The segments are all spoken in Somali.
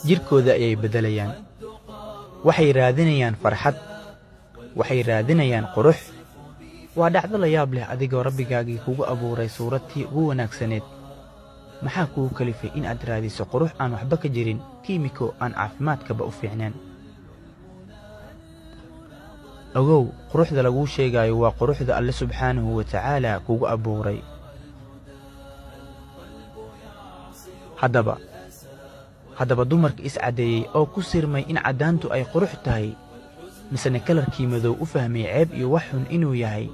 Jirkooda ayay beddelayaan. Waxay raadinayaan farxad, waxay raadinayaan qurux. Waa dhacdo la yaab leh, adigoo Rabbigaagii kugu abuuray suuradtii ugu wanaagsaneed, maxaa kugu kalifay in aad raadiso qurux aan waxba ka jirin, kiimiko aan caafimaadkaba u fiicneen? Ogow, quruxda laguu sheegayo waa quruxda Alle subxaanahu wa tacaala kugu abuuray. Haddaba dumarka is-caddeeyey oo ku sirmay in caddaantu ay qurux tahay, misena kalarkii madow u fahmay ceeb iyo wax xun inuu yahay,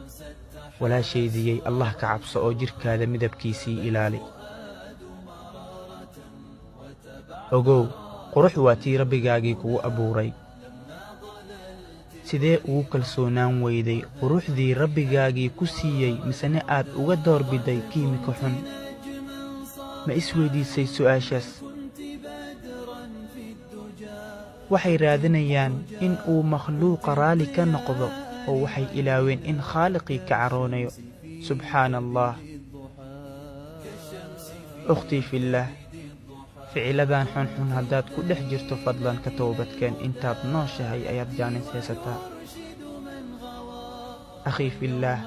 walaashaydiyey, Allah ka cabso oo jidhkaada midabkiisii ilaali. Ogow, qurux waa tii Rabbigaagii kugu abuuray. Sidee ugu kalsoonaan weyday quruxdii Rabbigaagii ku siiyey, misena aad uga doorbiday kiimiko xun? Ma isweydiisay su'aashaas? Waxay raadinayaan in uu makhluuqa raalli ka noqdo, oo waxay ilaaween in Khaaliqii ka caroonayo. Subxaana Allah. Ukhtii fillaah, ficiladan xunxun haddaad ku dhex jirto, fadlan ka toobadkeen. Intaad nooshahay ayaad jaanis haysataa. Akhii fillaah,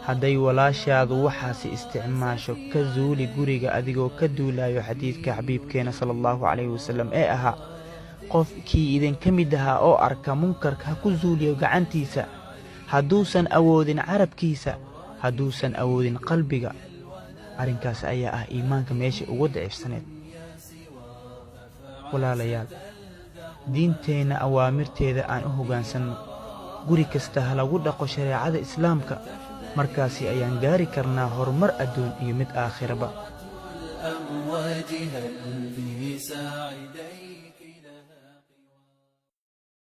hadday walaashaadu waxaasi isticmaasho, ka zuuli guriga, adigoo ka duulayo xadiiska xabiibkeena sala Allahu calayhi wasalam ee ahaa: "Qofkii idinka mid ahaa oo arka munkarka, ha ku zuuliyo gacantiisa, hadduusan awoodin carabkiisa, hadduusan awoodin qalbiga." Arrinkaas ayaa ah iimaanka meesha ugu daciifsaneed. Walaalayaal, diinteenna awaamirteeda aan u hoggaansanno. Guri kasta ha lagu dhaqo shareecada Islaamka. Markaasi ayaan gaari karnaa horumar adduun iyo mid aakhiraba. الأمواج هل في ساعديك